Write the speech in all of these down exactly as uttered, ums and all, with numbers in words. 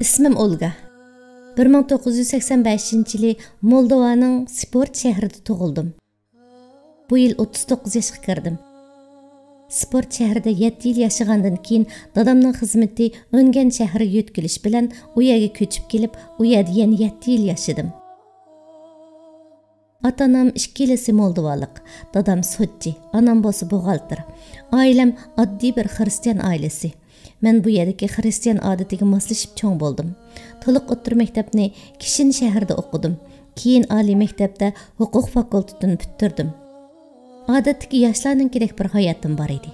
ئىسمىم ئولگا. بىر مىڭ توققۇز يۈز سەكسەن بەشىنچى يىلى مولدوۋانىڭ سپورت شەھىرىدە تۇغۇلدۇم. بۇ يىل ئوتتۇز توققۇز ياشقا كىردىم. سپورت شەھىرىدە يەتتە يىل ياشىغاندىن كېيىن، دادامنىڭ خىزمىتى ئۆنگەن شەھىرىگە يۆتكىلىش بىلەن، ئۇ يەرگە كۆچۈپ كېلىپ، ئۇ يەردە يەنە يەتتە يىل ياشىدىم. ئاتا-ئانام ئىككىلىسى مولدوۋالىق. دادام سوتچى، ئانام بولسا بوغالتىر. ئائىلەم ئاددىي بىر خىرىستىيان ئائىلىسى. مەن بۇ يەردىكى خىرىستىيان ئادىتىگە ماسلىشىپ چوڭ بولدۇم. تولۇق ئوتتۇرا مەكتەپنى كىشىن شەھىرىدە ئوقۇدۇم. كېيىن ئالىي مەكتەپتە ھوقۇق فاكۇلتېتىنى پۈتتۈردۈم. ئادەتتىكى ياشلارنىڭكىدەك بىر ھاياتىم بار ئىدى.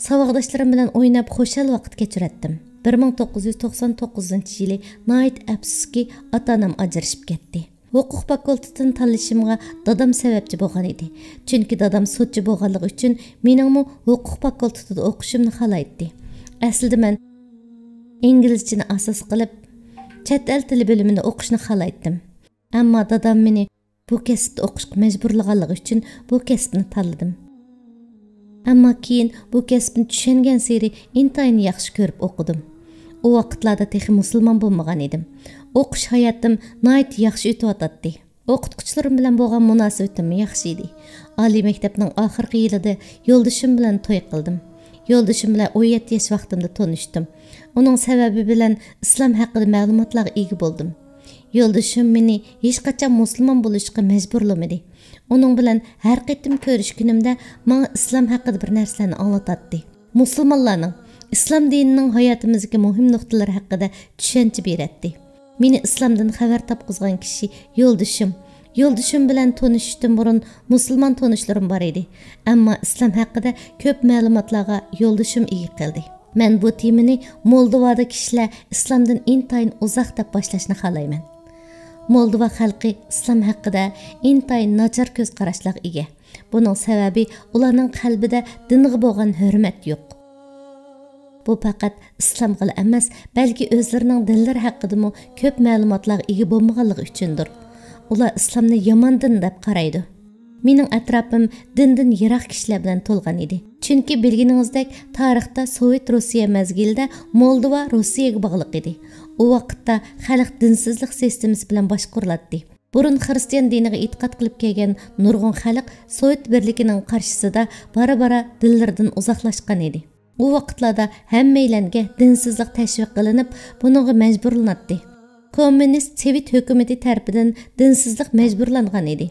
ساۋاقداشلىرىم بىلەن ئويناپ خۇشال ۋاقىت كەچۈرەتتىم. بىر مىڭ توققۇز يۈز توقسان توققۇزىنچى يىلى ناھايىتى ئەپسۇسكى، ئاتا-ئانام ئاجرىشىپ كەتتى. ھوقۇق فاكۇلتېتىنى تاللىشىمغا دادام سەۋەبچى بولغان ئىدى. چۈنكى دادام سوتچى بولغانلىقى ئۈچۈن مېنىڭمۇ ھوقۇق فاكۇلتېتىدا ئوقۇشۇمنى خالايتتى. ئەسلىدە مەن ئىنگلىزچىنى ئاساس قىلىپ، چەت ئەل تىلى بۆلۈمىنى ئوقۇشنى خالايتتىم. ئەمما دادام مېنى بۇ كەسىپتە ئوقۇشقا مەجبۇرلىغانلىقى ئۈچۈن بۇ كەسىپنى تاللىدىم. ئەمما كېيىن بۇ كەسىپنى چۈشەنگەنسېرى ئىنتايىن ياخشى كۆرۈپ ئوقۇدۇم. ئۇ ۋاقىتلاردا تېخى مۇسۇلمان بولمىغان ئىدىم. ئوقۇش ھاياتىم ناھايىتى ياخشى ئۆتۈۋاتاتتى. ئوقۇتقۇچىلىرىم بىلەن بولغان مۇناسىۋىتىممۇ ياخشى ئىدى. ئالىي مەكتەپنىڭ ئاخىرقى يىلىدا يولدىشىم بىلەن توي قىلدىم. يولدىشىم بىلەن ئون يەتتە ياش ۋاقتىمدا تونۇشتۇم. ئۇنىڭ سەۋەبى بىلەن ئىسلام ھەققىدە مەلۇماتلارغا ئىگە بولدۇم. يولدىشىم مېنى ھېچقاچان مۇسۇلمان بولۇشقا مەجبۇرلىمىدى. ئۇنىڭ بىلەن ھەر قېتىم كۆرۈشكىنىمدە ماڭا ئىسلام ھەققىدە بىر نەرسىلەرنى ئاڭلىتاتتى. مۇسۇلمانلارنىڭ، ئىسلام دىنىنىڭ ھاياتىمىزدىكى مۇھىم نۇقتىلىرى ھەققىدە چۈشەنچە بېرەتتى. مېنى ئىسلامدىن خەۋەر تاپقۇزغان كىشى يولدىشىم. يولدىشىم بىلەن تونۇشۇشتىن بۇرۇن مۇسۇلمان تونۇشلىرىم بار ئىدى. ئەمما ئىسلام ھەققىدە كۆپ مەلۇماتلارغا يولدىشىم ئىگە قىلدى. مەن بۇ تېمىنى مولدوۋادا كىشىلەر ئىسلامدىن ئىنتايىن ئۇزاق دەپ باشلاشنى خالايمەن. مولدوۋا خەلقى ئىسلام ھەققىدە ئىنتايىن ناچار كۆز قاراشلارغا ئىگە. بۇنىڭ سەۋەبى، ئۇلارنىڭ قەلبىدە دىنغا بولغان ھۆرمەت يوق. بۇ پەقەت ئىسلامغىلا ئەمەس، بەلكى ئۆزلىرىنىڭ دىنلىرى ھەققىدىمۇ كۆپ مەلۇماتلارغا ئىگە بولمىغانلىقى ئۈچۈندۇر. ئۇلار ئىسلامنى يامان دىن دەپ قارايدۇ. مېنىڭ ئەتراپىم دىندىن يىراق كىشىلەر بىلەن تولغان ئىدى. چۈنكى بىلگىنىڭىزدەك، تارىختا سوۋېت روسىيە مەزگىلىدە مولدوۋا روسىيەگە باغلىق ئىدى. ئۇ ۋاقىتتا خەلق دىنسىزلىق سىستېمىسى بىلەن باشقۇرۇلاتتى. بۇرۇن خىرىستىيان دىنىغا ئېتىقاد قىلىپ كەلگەن نۇرغۇن خەلق سوۋېت بىرلىكىنىڭ قارشىسىدا بارا-بارا دىنلىرىدىن ئۇزاقلاشقان ئىدى. ئۇ ۋاقىتلاردا ھەممەيلەنگە دىنسىزلىق تەشۋىق قىلىنىپ، بۇنىڭغا مەجبۇرلىناتتى. كوممۇنىست سوۋېت ھۆكۈمىتى تەرىپىدىن دىنسىزلىق مەجبۇرلانغان ئىدى.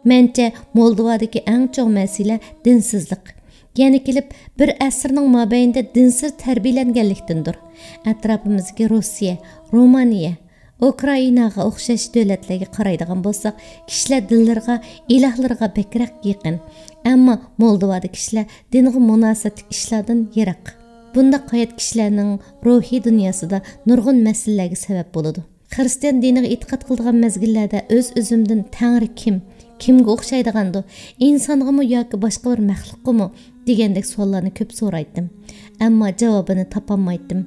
مەنچە، مولدوۋادىكى ئەڭ چوڭ مەسىلە دىنسىزلىق. يەنە كېلىپ، بىر ئەسىرنىڭ مابەينىدە دىنسىز تەربىيەلەنگەنلىكتىندۇر. ئەتراپىمىزدىكى روسىيە، رومانىيە، ئۇكرائىناغا ئوخشاش دۆلەتلەرگە قارايدىغان بولساق، كىشىلەر دىنلىرىغا، ئىلاھلىرىغا بەكرەك يېقىن. ئەمما مولدوۋادا كىشىلەر دىنغا مۇناسىۋەتلىك ئىشلاردىن يىراق. بۇنداق ھايات كىشىلەرنىڭ روھىي دۇنياسىدا نۇرغۇن مەسىلىلەرگە سەۋەب بولىدۇ. خىرىستىيان دىنىغا ئېتىقاد قىلىدىغان مەزگىللەردە ئۆز-ئۆزۈمدىن، «تەڭرى كىم؟ كىمگە ئوخشايدىغاندۇ؟ ئىنسانغىمۇ ياكى باشقا بىر مەخلۇققىمۇ؟» دېگەندەك سوئاللارنى كۆپ سورايتتىم. ئەمما جاۋابىنى تاپالمايتتىم.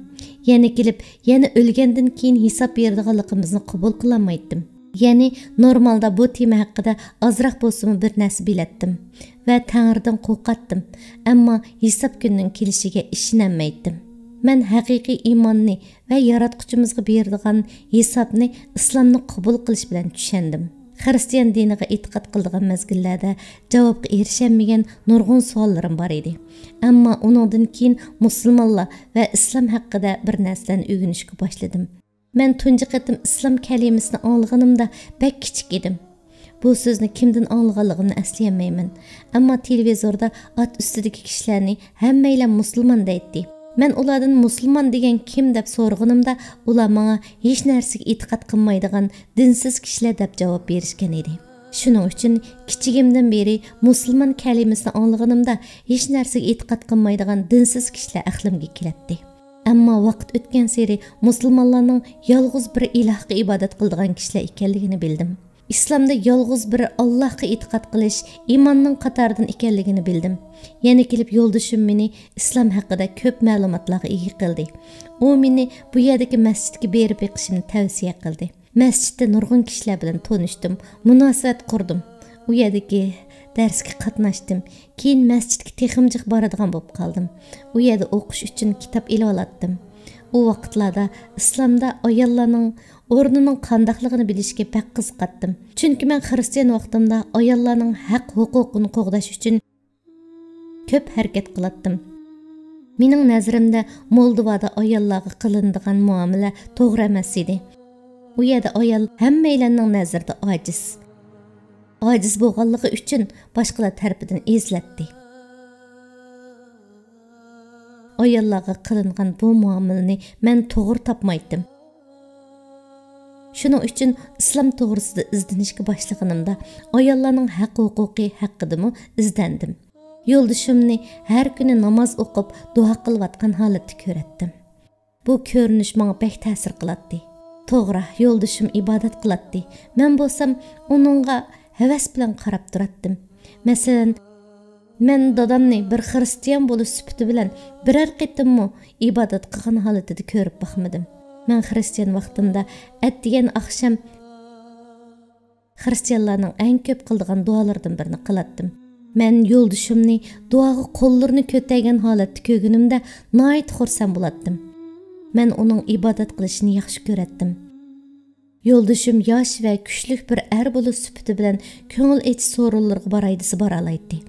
يەنە كېلىپ، يەنە ئۆلگەندىن كېيىن ھېساب بېرىدىغانلىقىمىزنى قوبۇل قىلالمايتتىم. يەنى نورمالدا بۇ تېما ھەققىدە ئازراق بولسىمۇ بىر نەرسە بىلەتتىم ۋە تەڭرىدىن قورقاتتىم، ئەمما ھېساب كۈنىنىڭ كېلىشىگە ئىشىنەلمەيتتىم. مەن ھەقىقىي ئىماننى ۋە ياراتقۇچىمىزغا بېرىدىغان ھېسابنى ئىسلامنى قوبۇل قىلىش بىلەن چۈشەندىم. خىرىستىيان دىنىغا ئېتىقاد قىلىدىغان مەزگىللەردە جاۋابقا ئېرىشەلمىگەن نۇرغۇن سوئاللىرىم بار ئىدى. ئەمما ئۇنىڭدىن كېيىن مۇسۇلمانلار ۋە ئىسلام ھەققىدە بىر نەرسىلەرنى ئۆگىنىشكە باشلىدىم. مەن تۇنجى قېتىم ئىسلام كەلىمىسىنى ئاڭلىغىنىمدا بەك كىچىك ئىدىم. بۇ سۆزنى كىمدىن ئاڭلىغانلىقىمنى ئەسلىيەلمەيمەن. ئەمما تېلېۋىزوردا ئات ئۈستىدىكى كىشىلەرنى ھەممەيلەن مۇسۇلمان دەيتتى. مەن ئۇلاردىن، «مۇسۇلمان دېگەن كىم؟» دەپ سورىغىنىمدا، ئۇلار ماڭا، «ھېچ نەرسىگە ئېتىقاد قىلمايدىغان دىنسىز كىشىلەر» دەپ جاۋاب بېرىشكەن ئىدى. شۇنىڭ ئۈچۈن كىچىكىمدىن بېرى مۇسۇلمان كەلىمىسىنى ئاڭلىغىنىمدا، ھېچ نەرسىگە ئېتىقاد قىلمايدىغان دىنسىز كىشىلەر ئەقلىمگە كېلەتتى. ئەمما ۋاقىت ئۆتكەنسېرى مۇسۇلمانلارنىڭ يالغۇز بىر ئىلاھقا ئىبادەت قىلىدىغان كىشىلەر ئىكەنلىكىنى بىلدىم. ئىسلامدا يالغۇز بىر ئاللاھقا ئېتىقاد قىلىش ئىماننىڭ قاتارىدىن ئىكەنلىكىنى بىلدىم. يەنە كېلىپ يولدىشىم مېنى ئىسلام ھەققىدە كۆپ مەلۇماتلارغا ئىگە قىلدى. ئۇ مېنى بۇ يەردىكى مەسچىتكە بېرىپ بېقىشىمنى تەۋسىيە قىلدى. مەسچىتتە نۇرغۇن كىشىلەر بىلەن تونۇشتۇم، مۇناسىۋەت قۇردۇم. ئۇ يەردىكى دەرسكە قاتناشتىم. كېيىن مەسچىتكە تېخىمۇ جىق بارىدىغان بولۇپ قالدىم. ئۇ يەردە ئوقۇش ئۈچۈن كىتاب ئېلىۋالاتتىم. ئۇ ۋاقىتلاردا ئىسلامدا ئاياللارنىڭ ئورنىنىڭ قانداقلىقىنى بىلىشكە بەك قىزىقاتتىم. چۈنكى مەن خىرىستىيان ۋاقتىمدا ئاياللارنىڭ ھەق ھوقۇقىنى قوغداش ئۈچۈن كۆپ ھەرىكەت قىلاتتىم. مېنىڭ نەزىرىمدە مولدوۋادا ئاياللارغا قىلىنىدىغان مۇئامىلە توغرا ئەمەس ئىدى. ئۇ يەردە ئايال ھەممەيلەننىڭ نەزىرىدە ئاجىز. ئاجىز بولغانلىقى ئۈچۈن باشقىلار تەرىپىدىن ئېزىلەتتى. ئاياللارغا قىلىنغان بۇ مۇئامىلىنى مەن توغرا تاپمايتتىم. شۇنىڭ ئۈچۈن ئىسلام توغرىسىدا ئىزدىنىشكە باشلىغىنىمدا ئاياللارنىڭ ھەق ھوقۇقى ھەققىدىمۇ ئىزدەندىم. يولدىشىمنى ھەر كۈنى ناماز ئوقۇپ، دۇئا قىلىۋاتقان ھالەتتە كۆرەتتىم. بۇ كۆرۈنۈش ماڭا بەك تەسىر قىلاتتى. توغرا، يولدىشىم ئىبادەت قىلاتتى. مەن بولسام ئۇنىڭغا ھەۋەس بىلەن قاراپ تۇراتتىم. مەسىلەن، مەن دادامنى بىر خىرىستىيان بولۇش سۈپىتى بىلەن بىرەر قېتىممۇ ئىبادەت قىلغان ھالىتىدە كۆرۈپ باقمىدىم. مەن خىرىستىيان ۋاقتىمدا ئەتىگەن ئاخشام خىرىستىيانلارنىڭ ئەڭ كۆپ قىلىدىغان دۇئالىرىدىن بىرىنى قىلاتتىم. مەن يولدىشىمنى دۇئاغا قوللىرىنى كۆتەرگەن ھالەتتە كۆرگىنىمدە ناھايىتى خۇرسەن بولاتتىم. مەن ئۇنىڭ ئىبادەت قىلىشىنى ياخشى كۆرەتتىم. يولدىشىم ياش ۋە كۈچلۈك بىر ئەر بولۇش سۈپىتى بىلەن كۆڭۈل ئېچىش سورۇنلىرىغا باراي دېسە بارالايتتى.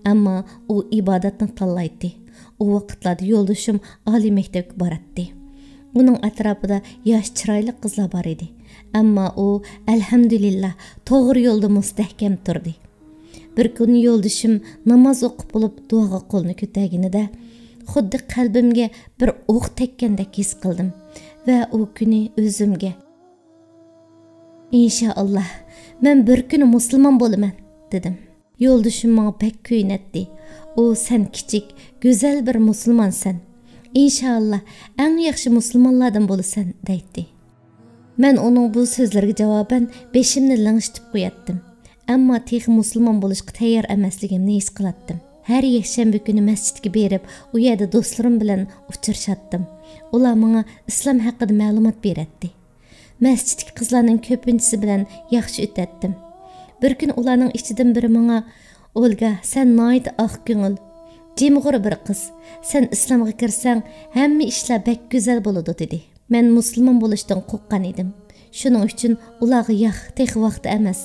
ئەمما ئۇ ئىبادەتنى تاللايتتى. ئۇ ۋاقىتلاردا يولدىشىم ئالىي مەكتەپكە باراتتى. ئۇنىڭ ئەتراپىدا ياش چىرايلىق قىزلار بار ئىدى. ئەمما ئۇ، ئەلھەمدۇلىللا، توغرا يولدا مۇستەھكەم تۇردى. بىر كۈنى يولدىشىم ناماز ئوقۇپ بولۇپ دۇئاغا قولىنى كۆتەرگىنىدە، خۇددى قەلبىمگە بىر ئوق تەگكەندەك ھېس قىلدىم ۋە ئۇ كۈنى ئۆزۈمگە، «ئىنشائاللا، مەن بىر كۈنى مۇسۇلمان بولىمەن» دېدىم. يولدىشىم ماڭا بەك كۆيۈنەتتى. ئۇ، «سەن كىچىك، گۈزەل بىر مۇسۇلمانسەن. ئىنشائاللا، ئەڭ ياخشى مۇسۇلمانلاردىن بولىسەن» دەيتتى. مەن ئۇنىڭ بۇ سۆزلىرىگە جاۋابەن بېشىمنى لىڭشىتىپ قوياتتىم. ئەمما تېخى مۇسۇلمان بولۇشقا تەييار ئەمەسلىكىمنى ھېس قىلاتتىم. ھەر يەكشەنبە كۈنى مەسچىتكە بېرىپ، ئۇ يەردە دوستلىرىم بىلەن ئۇچرىشاتتىم. ئۇلار ماڭا ئىسلام ھەققىدە مەلۇمات بېرەتتى. مەسچىتتىكى قىزلارنىڭ كۆپىنچىسى بىلەن ياخشى ئۆتەتتىم. بىر كۈنى ئۇلارنىڭ ئىچىدىن بىرى ماڭا، «ئولگا، سەن ناھايىتى ئاق كۆڭۈل، جىمغۇر بىر قىز. سەن ئىسلامغا كىرسەڭ، ھەممە ئىشلار بەك گۈزەل بولىدۇ» دېدى. مەن مۇسۇلمان بولۇشتىن قورققان ئىدىم. شۇنىڭ ئۈچۈن ئۇلارغا، «ياق، تېخى ۋاقتى ئەمەس.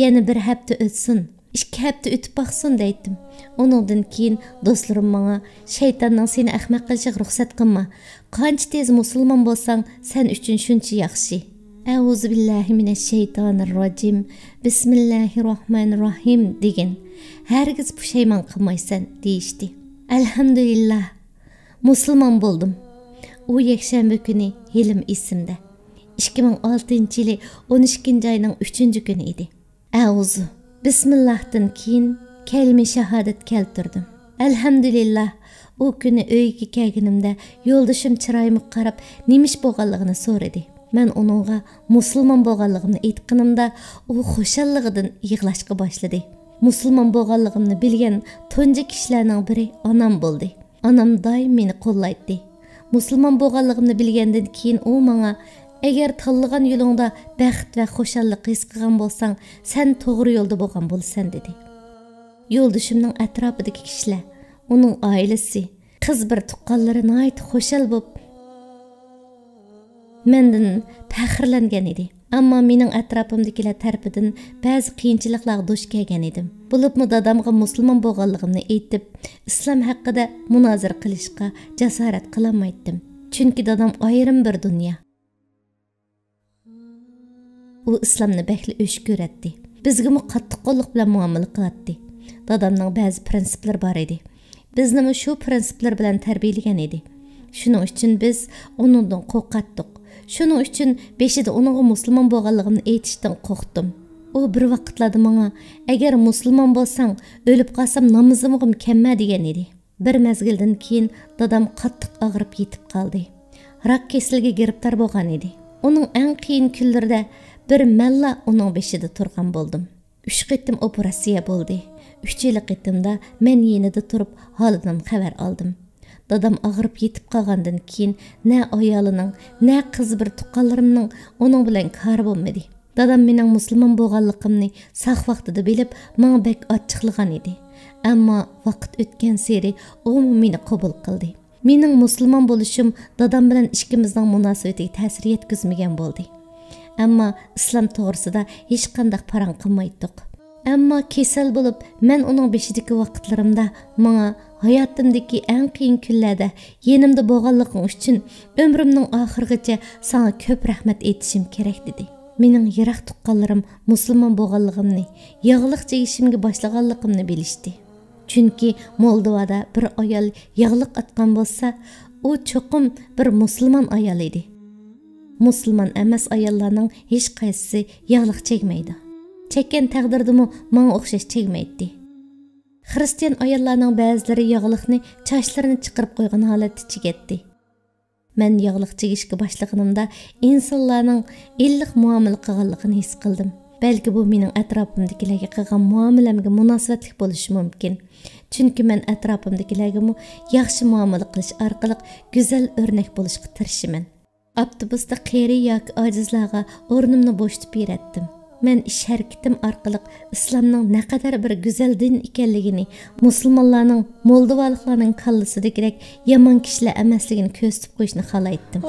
يەنە بىر ھەپتە ئۆتسۇن، ئىككى ھەپتە ئۆتۈپ باقسۇن» دەيتتىم. ئۇنىڭدىن كېيىن دوستلىرىم ماڭا، «شەيتاننىڭ سېنى ئەخمەق قىلىشىغا رۇخسەت قىلما. قانچە تېز مۇسۇلمان بولساڭ، سەن ئۈچۈن شۇنچە ياخشى.» «ئەئۇزۇ بىللاھى مىنەششەيتانىرراجىم. بىسمىللاھىرراھمانىرراھىم دېگىن. ھەرگىز پۇشايمان قىلمايسەن» دېيىشتى. ئەلھەمدۇلىللا، مۇسۇلمان بولدۇم. ئۇ يەكشەنبە كۈنى ھېلىمۇ ئېسىمدە. ئىككى مىڭ ئالتىنچى يىلى ئون ئىككىنچى ئاينىڭ ئۈچىنچى كۈنى ئىدى. ئەئۇزۇ، بىسمىللاھتىن كېيىن كەلىمە شاھادەت كەلتۈردۈم. ئەلھەمدۇلىللا، ئۇ كۈنى ئۆيگە كەلگىنىمدە يولدىشىم چىرايىمغا قاراپ نېمە ئىش بولغانلىقىنى سورىدى. مەن ئۇنىڭغا مۇسۇلمان بولغانلىقىمنى ئېيتقىنىمدا، ئۇ خۇشاللىقىدىن يىغلاشقا باشلىدى. مۇسۇلمان بولغانلىقىمنى بىلگەن تۇنجى كىشىلەرنىڭ بىرى ئانام بولدى. ئانام دائىم مېنى قوللايتتى. مۇسۇلمان بولغانلىقىمنى بىلگەندىن كېيىن ئۇ ماڭا، «ئەگەر تاللىغان يولۇڭدا بەخت ۋە خۇشاللىق ھېس قىلغان بولساڭ، سەن توغرا يولدا بولغان بولىسەن» دېدى. يولدىشىمنىڭ ئەتراپىدىكى كىشىلەر، ئۇنىڭ ئائىلىسى، قىز بىر تۇغقانلىرى ناھايىتى خۇشال بولۇپ، مەندىن پەخىرلەنگەن ئىدى. ئەمما مېنىڭ ئەتراپىمدىكىلەر تەرىپىدىن بەزى قىيىنچىلىقلارغا دۇچ كەلگەن ئىدىم. بولۇپمۇ دادامغا مۇسۇلمان بولغانلىقىمنى ئېيتىپ، ئىسلام ھەققىدە مۇنازىرە قىلىشقا جاسارەت قىلالمايتتىم. چۈنكى دادام ئايرىم بىر دۇنيا. ئۇ ئىسلامنى بەكلا ئۆچ كۆرەتتى. بىزگىمۇ قاتتىق قوللۇق بىلەن مۇئامىلە قىلاتتى. دادامنىڭ بەزى پىرىنسىپلىرى بار ئىدى. بىزنىمۇ شۇ پىرىنسىپلىرى بىلەن تەربىيەلىگەن ئىدى. شۇنىڭ ئۈچۈن بىز ئۇنىڭدىن قورقاتتۇق. شۇنىڭ ئۈچۈن بېشىدا ئۇنىڭغا مۇسۇلمان بولغانلىقىمنى ئېيتىشتىن قورقتۇم. ئۇ بىر ۋاقىتلاردا ماڭا، «ئەگەر مۇسۇلمان بولساڭ، ئۆلۈپ قالسام نامىزىمغىمۇ كەلمە» دېگەن ئىدى. بىر مەزگىلدىن كېيىن دادام قاتتىق ئاغرىپ يېتىپ قالدى. راك كېسىلىگە گىرىپتار بولغان ئىدى. ئۇنىڭ ئەڭ قىيىن كۈنلىرىدە بىر مەنلا ئۇنىڭ بېشىدا تۇرغان بولدۇم. ئۈچ قېتىم ئوپېراتسىيە بولدى. ئۈچىلا قېتىمدا مەن يېنىدا تۇرۇپ ھالىدىن خەۋەر ئالدىم. دادام ئاغرىپ يېتىپ قالغاندىن كېيىن نە ئايالىنىڭ، نە قىز بىر تۇغقانلىرىمنىڭ ئۇنىڭ بىلەن كارى بولمىدى. دادام مېنىڭ مۇسۇلمان بولغانلىقىمنى ساق ۋاقتىدا بىلىپ، ماڭا بەك ئاچچىقلىغان ئىدى. ئەمما ۋاقىت ئۆتكەنسېرى ئۇمۇ مېنى قوبۇل قىلدى. مېنىڭ مۇسۇلمان بولۇشۇم دادام بىلەن ئىككىمىزنىڭ مۇناسىۋىتىگە تەسىر يەتكۈزمىگەن بولدى. ئەمما ئىسلام توغرىسىدا ھېچقانداق پاراڭ قىلمايتتۇق. ئەمما كېسەل بولۇپ، مەن ئۇنىڭ بېشىدىكى ۋاقىتلىرىمدا ماڭا ھاياتىمدىكى ئەڭ قىيىن كۈنلەردە يېنىمدا بولغانلىقىڭ ئۈچۈن ئۆمرۈمنىڭ ئاخىرىغىچە ساڭا كۆپ رەھمەت ئېيتىشىم كېرەك، دېدى. مېنىڭ يىراق تۇغقانلىرىم مۇسۇلمان بولغانلىقىمنى، ياغلىق چىگىشىمگە باشلىغانلىقىمنى بىلىشتى. چۈنكى مولدوۋادا بىر ئايال ياغلىق ئاتقان بولسا، ئۇ چوقۇم بىر مۇسۇلمان ئايال ئىدى. مۇسۇلمان ئەمەس ئاياللارنىڭ ھېچقايسىسى ياغلىق چەگمەيدۇ. چەككەن تەقدىردىمۇ ماڭا ئوخشاش چەگمەيتتى. خىرىستىيان ئاياللارنىڭ بەزىلىرى ياغلىقنى چاچلىرىنى چىقىرىپ قويغان ھالەتتە چىگەتتى. مەن ياغلىق چىگىشكە باشلىغىنىمدا ئىنسانلارنىڭ ئىللىق مۇئامىلە قىلغانلىقىنى ھېس قىلدىم. بەلكى بۇ مېنىڭ ئەتراپىمدىكىلەرگە قىلغان مۇئامىلەمگە مۇناسىۋەتلىك بولۇشى مۇمكىن. چۈنكى مەن ئەتراپىمدىكىلەرگىمۇ ياخشى مۇئامىلە قىلىش ئارقىلىق گۈزەل ئۆرنەك بولۇشقا تىرىشىمەن. ئاپتوبۇستا قېرى ياكى ئاجىزلارغا ئورنۇمنى بوشىتىپ بېرەتتىم. مەن ئىش ھەرىكىتىم ئارقىلىق ئىسلامنىڭ نەقەدەر بىر گۈزەل دىن ئىكەنلىكىنى، مۇسۇلمانلارنىڭ مولدوۋالىقلارنىڭ كاللىسىدىكىدەك يامان كىشىلەر ئەمەسلىكىنى كۆرسىتىپ قويۇشنى خالايتتىم.